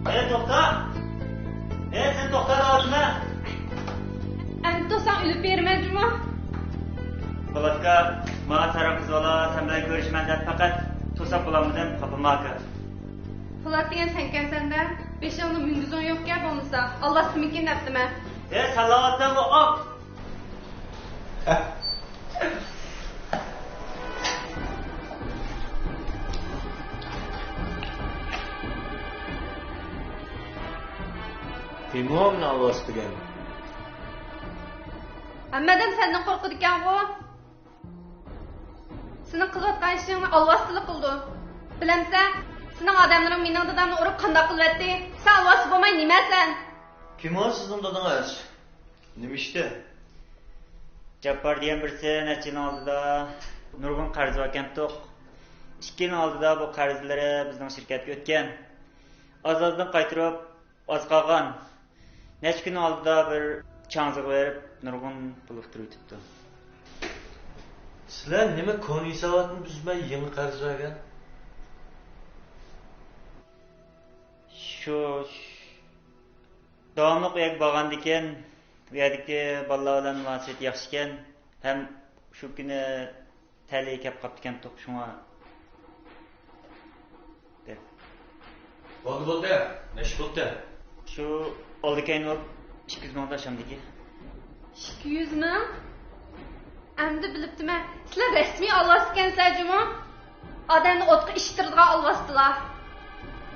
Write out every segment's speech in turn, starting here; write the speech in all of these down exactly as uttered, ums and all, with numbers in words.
ئەي، توختا! ئەي، سەن توختا دەۋاتىمەن! ئەمدى توساڭ ئۆلۈپ بېرىمەن جۇمۇ! پولاتكا، ماڭا ساراڭ قىز بالا سەن بىلەن كۆرۈشىمەن دەپ پەقەت توساپ بولالمىدىم، خاپىما ئاكا. پولات دېگەن سەنكەنسەن-دە، بېشىڭدا مۈڭگۈزۈڭ يوقكەن بولمىسا، ئالۋاستىمىكىن دەپتىمەن. ئەي، سەن دەۋاتىسەنغۇ، ئاق! كىم ئۇ مېنى ئالۋاستىگەن؟ ھەممە ئادەم سەندىن قورقىدىكەنغۇ. سېنىڭ قىلىۋاتقان ئىشىڭنى ئالۋاستىلا قىلىدۇ. بىلەمسەن، سېنىڭ ئادەملىرىڭ مېنىڭ دادامنى ئۇرۇپ قانداق قىلىۋەتتى؟ سەن ئالۋاستى بولماي نېمەسەن؟ كىم ئۇ سىزنىڭ دادىڭىز؟ نېمە ئىشتا؟ جاپپار دېگەن بىرسى نەچچە يىلنىڭ ئالدىدا نۇرغۇن قەرزى باركەنتۇق. ئىككى يىلنىڭ ئالدىدا بۇ قەرزلىرى بىزنىڭ شىركەتكە ئۆتكەن. ئاز-ئازدىن قايتۇرۇپ، ئاز قالغان نەچچە كۈننىڭ ئالدىدا بىر چاڭزىغا بېرىپ، نۇرغۇن پۇل ئۇتتۇرۇۋېتىپتۇ. سىلەر نېمە كونا ھېساباتنى بۇزماي يېڭى قەرز بەرگەن؟ شۇ، داۋاملىق ئۇ يەرگە بارغاندىكىن، ئۇ يەردىكى بالىلار بىلەن مۇناسىۋىتى ياخشىكەن، ھەم شۇ كۈنى تەلىيى كەپ قاپتىكەنتۇق، شۇڭا. بولدى، بولدى. نەشە بوپتۇ؟ شۇ ئالدى كەينى بولۇپ ئىككى يۈز مىڭ تاشلاندىكى. ئىككى يۈز مىڭ؟ ئەمدى بىلىپتىمەن، سىلەر رەسمىي ئالۋاستىكەنسىلەر جۇمۇ. ئادەمنى ئوتقا ئىشتىرىدىغان ئالۋاستىلار.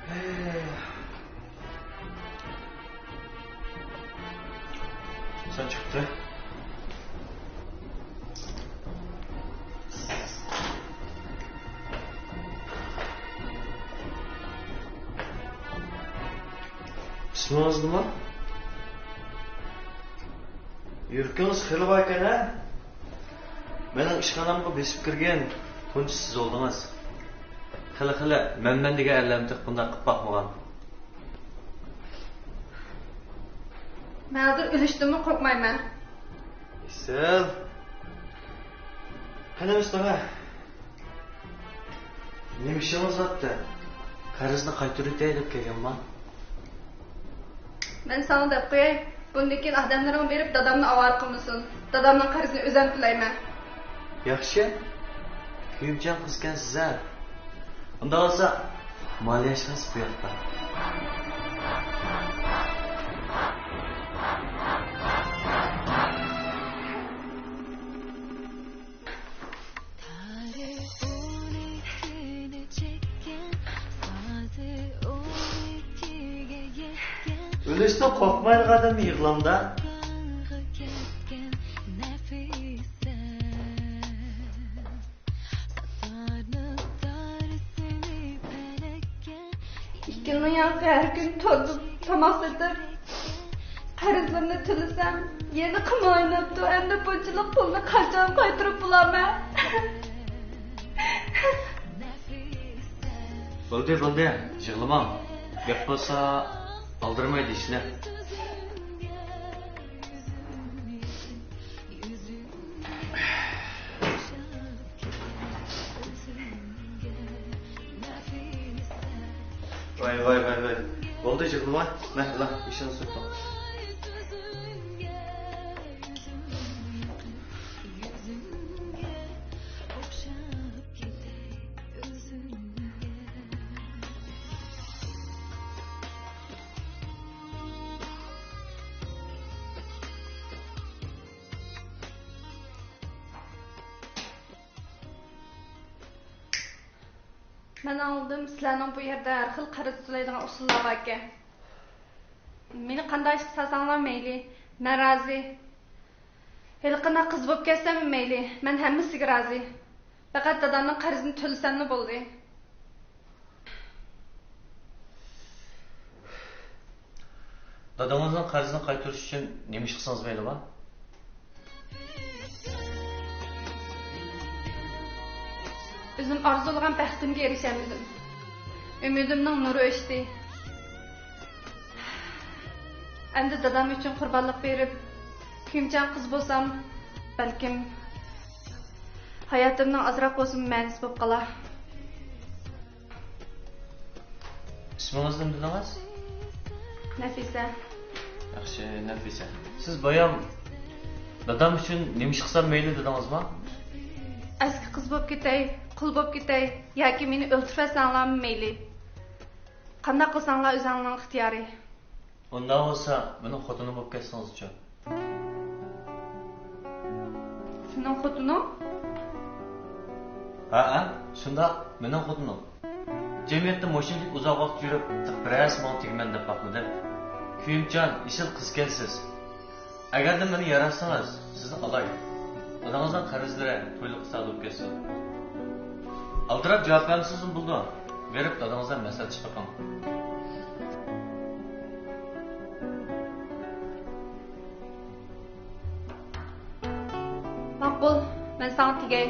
ھەي. سەن چىقىپتۇ. ئىسمىڭىز نېمە؟ يۈرىكىڭىز خېلى باركەن ھە؟ مېنىڭ ئىشخانامغا بېسىپ كىرگەن تۇنجى سىز بولدىڭىز. خېلى، خېلى، مەنمەن دېگەن ئەرلەرنى تېخى بۇنداق قىلىپ باقمىغان. مەن ھازىر ئۆلۈشتىنمۇ قورقمايمەن. ئېسىل. قېنى مۇستاپا، نېمە ئىشىڭىز بارتى؟ قەرزنى قايتۇرۇۋېتەي دەپ كەلگەنما؟ مەن ساڭا دەپ قوياي، بۇندىن كېيىن ئادەملىرىڭ بېرىپ دادامنى ئاۋارە قىلمىسۇن. دادامنىڭ قەرزىنى ئۆزۈم تۆلەيمەن. ياخشى. كۆيۈمچان قىزكەنسىز ھە. ئۇنداق بولسا، مالىيەشىڭىز بۇ ياقتا. ئۆلۈشتىن قورقمايدىغان ئادەم يىغلامدا. ئىككى يىلنىڭ ياقى ھەر كۈنى توردا تاماق سېتىپ، قەرزلىرىمنى تۆلىسەم، يەنە قىمار ئويناپتۇ. ئەمدى بۇنچىلىك پۇلنى قاچان قايتۇرۇپ بولارمەن؟ بولدى، بولدى، يىغلىماڭ. گەپ بولسا، ئالدىرىماي دېيىشلى. ۋاي، ۋاي، ۋاي، ۋاي. بولدى، يىغلىما. مە، ئېلىڭ، بېشىڭنى سۈرتۈڭ. مەن ئاڭلىدىم، سىلەرنىڭ بۇ يەردە ھەر خىل قەرز تۆلەيدىغان ئۇسۇللار باركەن. مېنى قانداق ئىشقا سالساڭلار مەيلى، مەن رازى. ھېلىقىنداق قىز بولۇپ كەتسەممۇ مەيلى، مەن ھەممىسىگە رازى. پەقەت دادامنىڭ قەرزىنى تۆلىسەملا بولدى. دادىڭىزنىڭ قەرزىنى قايتۇرۇش ئۈچۈن نېمە ئىش قىلسىڭىز مەيلىما؟ ئۆزۈم ئارزۇلىغان بەختىمگە ئېرىشەلمىدىم. ئۈمىدىمنىڭ نۇرى ئۆچتى. ئەمدى دادام ئۈچۈن قۇربانلىق بېرىپ، كۆيۈمچان قىز بولسام، بەلكىم ھاياتىمنىڭ ئازراق بولسىمۇ مەنىسى بولۇپ قالار. ئىسمىڭىز نېمە دېدىڭىز؟ نەفىسە. ياخشى، نەفىسە. سىز بايام دادام ئۈچۈن نېمە ئىش قىلسام مەيلى دېدىڭىزما؟ ئەسكى قىز بولۇپ كېتەي، قۇل بولۇپ كېتەي ياكى مېنى ئۆلتۈرۈۋەتسەڭلارمۇ مەيلى. قانداق قىلساڭلار ئۆزۈڭلارنىڭ ئىختىيارى. ئۇنداق بولسا، مېنىڭ خوتۇنۇم بولۇپ كەتسىڭىزچۇ؟ سېنىڭ خوتۇنۇڭ؟ ھەئە، شۇنداق، مېنىڭ خوتۇنۇم. جەمئىيەتتە مۇشۇنچىلىك ئۇزاق ۋاقىت يۈرۈپ، تېخى بىرەرسى ماڭا تېگىمەن دەپ باقمىدى. كۆيۈمچان، ئېسىل قىزكەنسىز. ئەگەردە مېنى ياراتسىڭىز، سىزنى ئالاي. ئانىڭىزنىڭ قەرزلىرى تويلۇق قىسا بولۇپ كەتسۇن. ئالدىراپ جاۋاب بەرمىسىڭىزمۇ بولىدۇ. بېرىپ دادىڭىز بىلەن مەسلىھەتلىشىپ بېقىڭ. ماقۇل، مەن ساڭا تېگەي.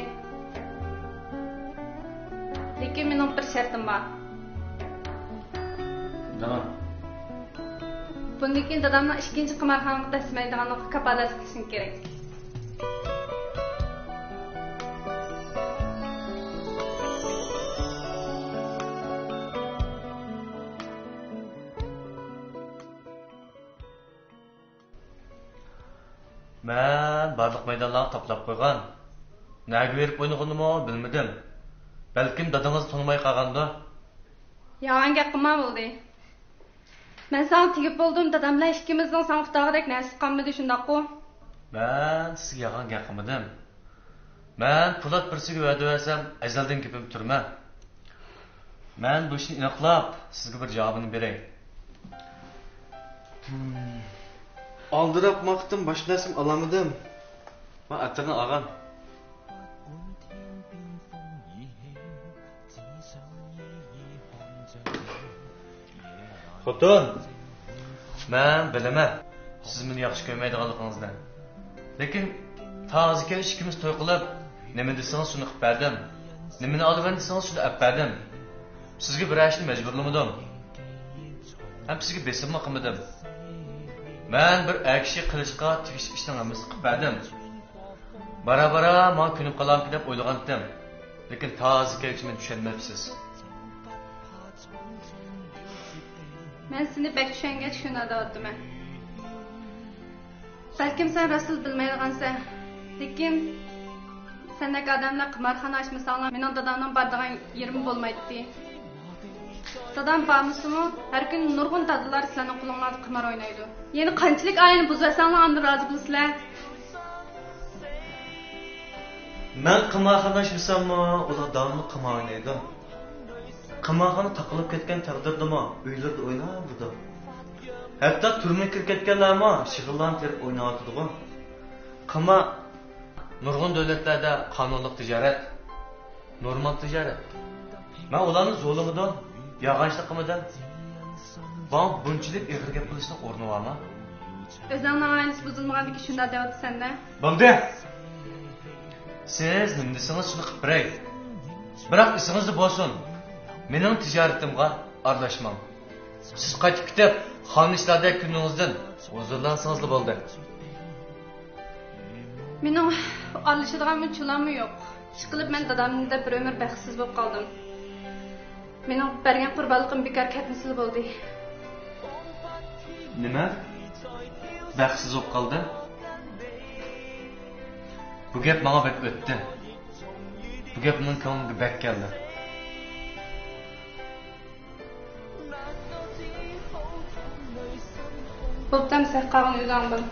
لېكىن مېنىڭ بىر شەرتىم بار. دەڭ. بۇندىن كېيىن دادامنىڭ ئىككىنچى قىمارخانىغا دەسسىمەيدىغانلىقىغا كاپالەتلىك قىلىشىڭ كېرەك. مەن بارلىق مەيدانلارغا تاپىلاپ قويغان. نەگە بېرىپ ئوينىغىنىمۇ بىلمىدىم. بەلكىم دادىڭىزنى تونۇماي قالغاندۇ؟ يالغان گەپ قىلما بولدى. مەن ساڭا تېگىپ بولدۇم، دادام بىلەن ئىككىمىزنىڭ ساڭا ئۇتالغۇدەك نەرسىسى قالمىدى، شۇنداققۇ؟ مەن سىزگە يالغان گەپ قىلمىدىم. مەن پولات بىرسىگە ۋەدە بەرسەم، ئەزەلدىن گېپىمنى تۈرىمەن. مەن بۇ ئىشنى ئېنىقلاپ، سىزگە بىر جاۋابىنى بېرەي. ھىم. ئالدىراپ ماقتىم، باشقا نەرسىمۇ ئالالمىدىم. مانا ئەتىرنى ئالغان. خوتۇن، مەن بىلىمەن، سىز مېنى ياخشى كۆرمەيدىغانلىقىڭىزنى. لېكىن تازا كەچ ئىككىمىز توي قىلىپ، نېمە دېسىڭىز شۇنى قىلىپ بەردىم. نېمىنى ئالىمەن دېسىڭىز شۇنى ئەپ بەردىم. سىزگە بىرەر ئىشنى مەجبۇرلىمىدىم. ھەم سىزگە بېسىممۇ قىلمىدىم. مەن بىر ئەر كىشى قىلىشقا تېگىشلىك ئىشنىڭ ھەممىسىنى قىلىپ بەردىم. بارا-بارا ماڭا كۆنۈپ قالارمىكىن دەپ ئويلىغانتىم. لېكىن تازا كەچ مېنى چۈشەنمەپسىز. مەن سېنى بەك چۈشەنگەچ شۇنداق دەۋاتىمەن. بەلكىم سەن راستلا بىلمەيدىغانسەن. لېكىن سەندەك ئادەملەر قىمارخانا ئاچمىساڭلار، مېنىڭ دادامنىڭ بارىدىغان يېرىمۇ بولمايتتى. دادام بارمىسىمۇ، ھەر كۈنى نۇرغۇن دادىلار سىلەرنىڭ قولۇڭلاردا قىمار ئوينايدۇ. يەنە قانچىلىك ئائىلىنى بۇزۇۋەتسەڭلار، ئاندىن رازى بولىسىلەر. مەن قىمارخانا ئاچمىساممۇ، ئۇلار داۋاملىق قىمار ئوينايدۇ. قىمارخانا تاقىلىپ كەتكەن تەقدىردىمۇ ئۆيلىرىدە ئويناۋېرىدۇ. ھەتتا تۈرمىگە كىرىپ كەتكەنلەرمۇ شىغىللارنى تېرىپ ئويناۋاتىدىغۇ. قىمار نۇرغۇن دۆلەتلەردە قانۇنلۇق تىجارەت. نورمال تىجارەت. مەن ئۇلارنى زورلىمىدىم، يالغانچىلىق قىلمىدىم. ماڭا بۇنچىلىك ئېغىر گەپ قىلىشنىڭ ئورنى بارمۇ؟ ئۆزۈڭنىڭ ئائىلىسى بۇزۇلمىغاندىكىن شۇنداق دەۋاتىسەن-دە. بولدى! سىز نېمە دېسىڭىز شۇنى قىلىپ بېرەي. بىراق ئېسىڭىزدە بولسۇن، مېنىڭ تىجارىتىمغا ئارىلاشماڭ. سىز قايتىپ كېتىپ، خانىشلاردەك كۈنىڭىزدىن ھۇزۇرلانسىڭىزلا بولدى. مېنىڭ ئارىلىشىدىغان مۇنچىلاممۇ يوق. ئىشقىلىپ، مەن دادامنى دەپ بىر ئۆمۈر بەختسىز بولۇپ قالدىم. مېنىڭ بەرگەن قۇربانلىقىم بىكار كەتمىسىلا بولدى. نېمە؟ بەختسىز بولۇپ قالدى؟ بۇ گەپ ماڭا بەك ئۆتتى. بۇ گەپ مېنىڭ كۆڭلۈمگە بەك كەلدى. بوپتۇ، ئەمسە قالغىنى ئۆزۈڭ بىل.